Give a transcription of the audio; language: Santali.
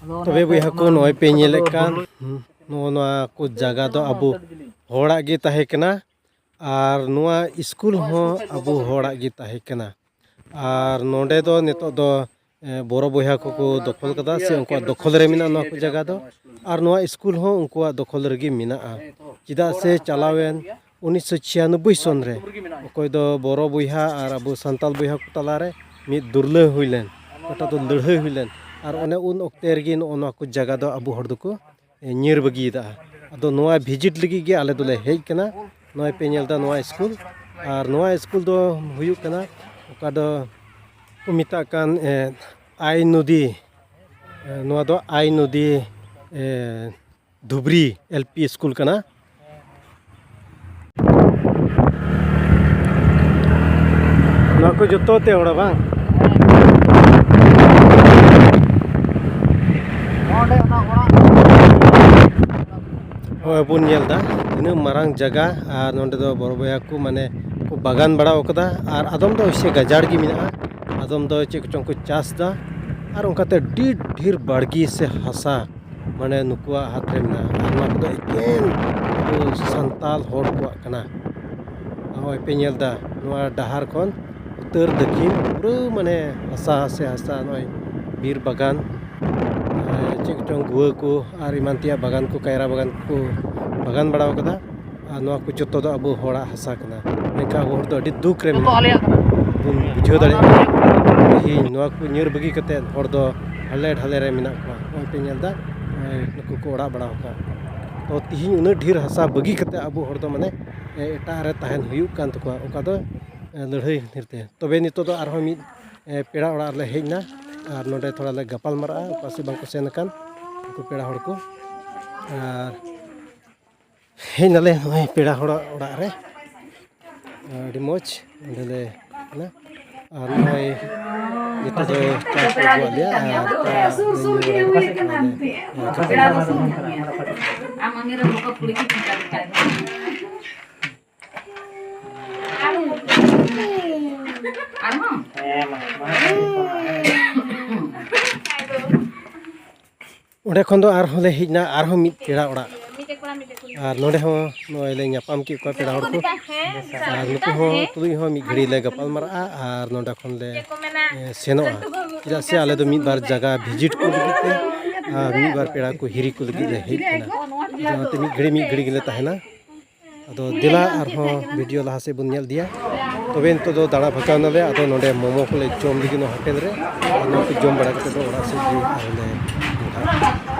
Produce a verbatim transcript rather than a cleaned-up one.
ᱛᱚᱵᱮ ᱵᱚᱭᱦᱟ ᱠᱚ, ᱱᱚᱜᱼᱚᱭ ᱯᱮ ᱧᱮᱞᱮᱫ ᱠᱟᱱ, ᱱᱚᱜᱼᱚ ᱱᱚᱣᱟ ᱠᱚ ᱡᱟᱭᱜᱟ ᱫᱚ ᱟᱵᱚ ᱦᱚᱲᱟᱜ ᱜᱮ ᱛᱟᱦᱮᱸ ᱠᱟᱱᱟ, ᱟᱨ ᱱᱚᱣᱟ ᱥᱠᱩᱞ ᱦᱚᱸ ᱟᱵᱚ ᱦᱚᱲᱟᱜ ᱜᱮ ᱛᱟᱦᱮᱸ ᱠᱟᱱᱟ᱾ ᱟᱨ ᱱᱚᱰᱮ ᱫᱚ ᱱᱤᱛᱚᱜ ᱫᱚ, ᱮ, ᱵᱚᱨᱚ ᱵᱚᱭᱦᱟ ᱠᱚᱠᱚ ᱫᱚᱠᱷᱚᱞ ᱠᱟᱫᱟ, ᱥᱮ ᱩᱱᱠᱩᱣᱟᱜ ᱫᱚᱠᱷᱚᱞ ᱨᱮ ᱢᱮᱱᱟᱜᱼᱟ ᱱᱚᱣᱟ ᱠᱚ ᱡᱟᱭᱜᱟ ᱫᱚ᱾ ᱟᱨ ᱱᱚᱣᱟ ᱥᱠᱩᱞ ᱦᱚᱸ ᱩᱱᱠᱩᱣᱟᱜ ᱫᱚᱠᱷᱚᱞ ᱨᱮᱜᱮ ᱢᱮᱱᱟᱜᱼᱟ, ᱪᱮᱫᱟᱜ ᱥᱮ ᱪᱟᱞᱟᱣᱮᱱ ᱩᱱᱤᱥᱥᱚ ᱪᱷᱤᱭᱟᱱᱚᱵᱵᱳᱭ ᱥᱚᱱ ᱨᱮ ᱚᱠᱚᱭ ᱫᱚ ᱵᱚᱨᱚ ᱵᱚᱭᱦᱟ ᱟᱨ ᱟᱵᱚ ᱥᱟᱱᱛᱟᱞ ᱵᱚᱭᱦᱟ ᱠᱚ ᱛᱟᱞᱟᱨᱮ ᱢᱤᱫ ᱫᱩᱨᱞᱟᱹ ᱦᱩᱭ ᱞᱮᱱ, ᱚᱠᱟᱴᱟᱜ ᱫᱚ ᱞᱟᱹᱲᱦᱟᱹᱭ ᱦᱩᱭ ᱞᱮᱱ, ᱟᱨ ᱚᱱᱮ ᱩᱱ ᱚᱠᱛᱮ ᱨᱮᱜᱮ ᱱᱚᱜᱼᱚ ᱱᱚᱣᱟ ᱠᱚ ᱡᱟᱭᱜᱟ ᱫᱚ ᱟᱵᱚ ᱦᱚᱲ ᱫᱚᱠᱚ ᱧᱤᱨ ᱵᱟᱹᱜᱤᱭᱮᱫᱟ᱾ ᱟᱫᱚ ᱱᱚᱣᱟ ᱵᱷᱤᱡᱤᱴ ᱞᱟᱹᱜᱤᱫ ᱜᱮ ᱟᱞᱮ ᱫᱚᱞᱮ ᱦᱮᱡ ᱠᱟᱱᱟ᱾ ᱱᱚᱜᱼᱚᱭ ᱯᱮ ᱧᱮᱞ ᱮᱫᱟ ᱱᱚᱣᱟ ᱥᱠᱩᱞ, ᱟᱨ ᱱᱚᱣᱟ ᱥᱠᱩᱞ ᱫᱚ ᱦᱩᱭᱩᱜ ᱠᱟᱱᱟ, ᱚᱠᱟ ᱫᱚ ᱠᱚ ᱢᱮᱛᱟᱜ ᱠᱟᱱ, ᱮ, ᱟᱭ ᱱᱚᱫᱤ, ᱮ, ᱱᱚᱣᱟ ᱫᱚ ᱟᱭ ᱱᱚᱫᱤ, ᱮ, ᱫᱷᱩᱵᱽᱨᱤ ᱮᱞ ᱯᱤ ᱥᱠᱩᱞ ᱠᱟᱱᱟ᱾ ᱱᱚᱣᱟ ᱠᱚ ᱡᱚᱛᱚ ᱛᱮ ᱦᱚᱲ ᱵᱟᱝ? ᱱᱚᱰᱮ ᱚᱱᱟ ᱚᱲᱟᱜ᱾ ᱦᱚᱸᱜᱼᱚᱭ ᱵᱚᱱ ᱧᱮᱞ ᱮᱫᱟ ᱛᱤᱱᱟᱹᱜ ᱢᱟᱨᱟᱝ ᱡᱟᱭᱜᱟ, ᱟᱨ ᱱᱚᱰᱮ ᱫᱚ ᱵᱚᱨᱚ ᱵᱚᱭᱦᱟ ᱠᱚ ᱢᱟᱱᱮ ᱠᱚ ᱵᱟᱜᱟᱱ ᱵᱟᱲᱟᱣ ᱠᱟᱫᱟ, ᱟᱨ ᱟᱫᱚᱢ ᱫᱚ ᱥᱮ ᱜᱟᱡᱟᱲ ᱜᱮ ᱢᱮᱱᱟᱜᱼᱟ, ᱟᱫᱚᱢ ᱫᱚ ᱪᱮᱫ ᱠᱚᱪᱚᱝ ᱠᱚ ᱪᱟᱥ ᱮᱫᱟ, ᱟᱨ ᱚᱱᱠᱟᱛᱮ ᱟᱹᱰᱤ ᱰᱷᱮᱨ ᱵᱟᱲᱜᱮ ᱥᱮ ᱦᱟᱥᱟ ᱢᱟᱱᱮ ᱱᱩᱠᱩᱣᱟᱜ ᱦᱟᱛ ᱨᱮ ᱢᱮᱱᱟᱜᱼᱟ᱾ ᱟᱨ ᱱᱚᱣᱟ ᱠᱚᱫᱚ ᱮᱠᱮᱱ ᱟᱵᱚ ᱥᱟᱱᱛᱟᱞ ᱦᱚᱲ ᱠᱚᱣᱟᱜ ᱠᱟᱱᱟ᱾ ᱱᱚᱜᱼᱚᱭ ᱯᱮ ᱧᱮᱞ ᱮᱫᱟ ᱱᱚᱣᱟ ᱰᱟᱦᱟᱨ ᱠᱷᱚᱱ ᱩᱛᱟᱹᱨ ᱫᱟᱹᱠᱷᱤᱱ ᱯᱩᱨᱟᱹ ᱢᱟᱱᱮ ᱦᱟᱥᱟ ᱥᱮ ᱦᱟᱥᱟ, ᱱᱚᱜᱼᱚᱭ ᱵᱤᱨ ᱵᱟᱜᱟᱱ, ᱟᱨ ᱪᱮᱫ ᱠᱚᱪᱚᱝ ᱜᱩᱣᱟᱹ ᱠᱚ ᱟᱨ ᱮᱢᱟᱱ ᱛᱮᱭᱟᱜ ᱵᱟᱜᱟᱱ ᱠᱚ, ᱠᱟᱭᱨᱟ ᱵᱟᱜᱟᱱ ᱠᱚ ᱵᱟᱜᱟᱱ ᱵᱟᱲᱟᱣ ᱠᱟᱫᱟ᱾ ᱟᱨ ᱱᱚᱣᱟ ᱠᱚ ᱡᱚᱛᱚ ᱫᱚ ᱟᱵᱚ ᱦᱚᱲᱟᱜ ᱦᱟᱥᱟ ᱠᱟᱱᱟ᱾ ᱢᱮᱱᱠᱷᱟᱱ ᱟᱵᱚ ᱦᱚᱲ ᱫᱚ ᱟᱹᱰᱤ ᱫᱩᱠ ᱨᱮ ᱢᱮᱱᱟᱜ ᱵᱚᱱᱟ᱾ ᱵᱚᱱ ᱵᱩᱡᱷᱟᱹᱣ ᱫᱟᱲᱮᱭᱟᱜ ᱠᱟᱱᱟ᱾ ᱛᱮᱦᱮᱧ ᱱᱚᱣᱟ ᱠᱚ ᱧᱤᱨ ᱵᱟᱹᱜᱤ ᱠᱟᱛᱮᱫ ᱦᱚᱲ ᱫᱚ ᱦᱟᱞᱮ ᱰᱷᱟᱞᱮ ᱨᱮ ᱢᱮᱱᱟᱜ ᱠᱚᱣᱟ᱾ ᱱᱚᱜᱼᱚᱭ ᱯᱮ ᱧᱮᱞ ᱮᱫᱟ, ᱱᱚᱜᱼᱚᱭ ᱱᱩᱠᱩ ᱠᱚ ᱚᱲᱟᱜ ᱵᱟᱲᱟᱣ ᱠᱟᱜᱼᱟ᱾ ᱛᱚ ᱛᱮᱦᱮᱧ ᱩᱱᱟᱹᱜ ᱰᱷᱮᱨ ᱦᱟᱥᱟ ᱵᱟᱹᱜᱤ ᱠᱟᱛᱮᱫ ᱟᱵᱚ ᱦᱚᱲ ᱫᱚ ᱢᱟᱱᱮ, ᱮ, ᱮᱴᱟᱜ ᱨᱮ ᱛᱟᱦᱮᱱ ᱦᱩᱭᱩᱜ ᱠᱟᱱ ᱛᱟᱠᱚᱣᱟ, ᱚᱠᱟ ᱫᱚ, ᱮ, ᱞᱟᱹᱲᱦᱟᱹᱭ ᱠᱷᱟᱹᱛᱤᱨ ᱛᱮ᱾ ᱛᱚᱵᱮ ᱱᱤᱛᱚᱜ ᱫᱚ ᱟᱨᱦᱚᱸ ᱢᱤᱫ, ᱮ, ᱯᱮᱲᱟ ᱚᱲᱟᱜ ᱨᱮᱞᱮ ᱦᱮᱡ ᱮᱱᱟ, ᱟᱨ ᱱᱚᱰᱮ ᱛᱷᱚᱲᱟ ᱞᱮ ᱜᱟᱯᱟᱞ ᱢᱟᱨᱟᱜᱼᱟ, ᱚᱠᱟ ᱥᱮᱫ ᱵᱟᱝ ᱠᱚ ᱥᱮᱱ ᱟᱠᱟᱱ ᱩᱱᱠᱩ ᱯᱮᱲᱟ ᱦᱚᱲ ᱠᱚ᱾ ᱟᱨ ᱦᱮᱡ ᱱᱟᱞᱮ ᱱᱚᱜᱼᱚᱭ ᱯᱮᱲᱟ ᱦᱚᱲᱟᱜ ᱚᱲᱟᱜ ᱨᱮ, ᱟᱹᱰᱤ ᱢᱚᱡᱽ ᱚᱸᱰᱮ ᱞᱮ ᱦᱮᱡ ᱮᱱᱟ᱾ ᱟᱨ ᱱᱚᱜᱼᱚᱭ ᱱᱤᱛᱚᱜ ᱫᱚ ᱪᱟ ᱠᱚ ᱟᱹᱜᱩᱣᱟᱫ ᱞᱮᱭᱟ, ᱟᱨ ᱪᱟ ᱞᱮ ᱧᱩ ᱵᱟᱲᱟᱭᱟ᱾ ᱟᱨ ᱞᱮ, ᱟᱨ ᱞᱮ ᱟᱢ ᱟᱢᱤᱨ ᱵᱚᱠᱚ ᱠᱩᱲᱤ ᱠᱤ ᱪᱤᱱᱛᱟ ᱞᱮᱠᱷᱟᱡ ᱫᱚ᱾ ᱟᱨᱦᱚᱸ? ᱦᱮᱸ, ᱢᱟ, ᱢᱟ᱾ ᱚᱸᱰᱮ ᱠᱷᱚᱱ ᱫᱚ ᱟᱨᱦᱚᱸ ᱞᱮ ᱦᱮᱡ ᱮᱱᱟ ᱟᱨᱦᱚᱸ ᱢᱤᱫ ᱯᱮᱲᱟ ᱚᱲᱟᱜ᱾ ᱟᱨ ᱱᱚᱰᱮ ᱦᱚᱸ ᱱᱚᱜᱼᱚᱭ ᱞᱮ ᱧᱟᱯᱟᱢ ᱠᱮᱫ ᱠᱚᱣᱟ ᱯᱮᱲᱟ ᱦᱚᱲ ᱠᱚ᱾ ᱟᱨ ᱱᱩᱠᱩ ᱦᱚᱸ ᱛᱩᱞᱩᱡ ᱦᱚᱸ ᱢᱤᱫ ᱜᱷᱟᱹᱲᱤ ᱞᱮ ᱜᱟᱯᱟᱞ ᱢᱟᱨᱟᱜᱼᱟ᱾ ᱟᱨ ᱱᱚᱰᱮ ᱠᱷᱚᱱ ᱞᱮ ᱮ, ᱥᱮᱱᱚᱜᱼᱟ᱾ ᱪᱮᱫᱟᱜ ᱥᱮ ᱟᱞᱮ ᱫᱚ ᱢᱤᱫ ᱵᱟᱨ ᱡᱟᱭᱜᱟ ᱵᱷᱤᱡᱤᱴ ᱠᱚ ᱞᱟᱹᱜᱤᱫ ᱛᱮ ᱟᱨ ᱢᱤᱫ ᱵᱟᱨ ᱯᱮᱲᱟ ᱠᱚ ᱦᱤᱨᱤ ᱠᱚ ᱞᱟᱹᱜᱤᱫ ᱞᱮ ᱦᱮᱡ ᱟᱠᱟᱱᱟ᱾ ᱟᱫᱚ ᱚᱱᱟᱛᱮ ᱢᱤᱫ ᱜᱷᱟᱹᱲᱤ ᱢᱤᱫ ᱜᱷᱟᱹᱲᱤ ᱜᱮᱞᱮ ᱛᱟᱦᱮᱱᱟ᱾ ᱟᱫᱚ ᱫᱮᱞᱟ ᱟᱨᱦᱚᱸ ᱵᱷᱤᱰᱤᱭᱳ ᱞᱟᱦᱟ ᱥᱮᱫ ᱵᱚᱱ ᱧᱮᱞ ᱤᱫᱤᱭᱟ᱾ ᱛᱚᱵᱮ ᱱᱤᱛᱚᱜ ᱫᱚ ᱫᱟᱬᱟ ᱵᱷᱟᱜᱟᱣ ᱱᱟᱞᱮ᱾ ᱟᱫᱚ ᱱᱚᱰᱮ ᱢᱳᱢᱳ ᱠᱚᱞᱮ ᱡᱚᱢ ᱞᱟᱹᱜᱤᱫ ᱱᱚᱣᱟ ᱦᱳᱴᱮᱞ ᱨᱮ᱾ ᱟᱨ ᱱᱚᱣᱟ ᱠᱚ ᱡᱚᱢ ᱵᱟᱲᱟ ᱠᱟᱛᱮ ᱫᱚ ᱚᱲᱟᱜ ᱥᱮᱫ ᱜᱮ ᱟᱨᱦᱚᱸ ᱞᱮ ᱢᱚᱦᱰᱟᱜᱼᱟ᱾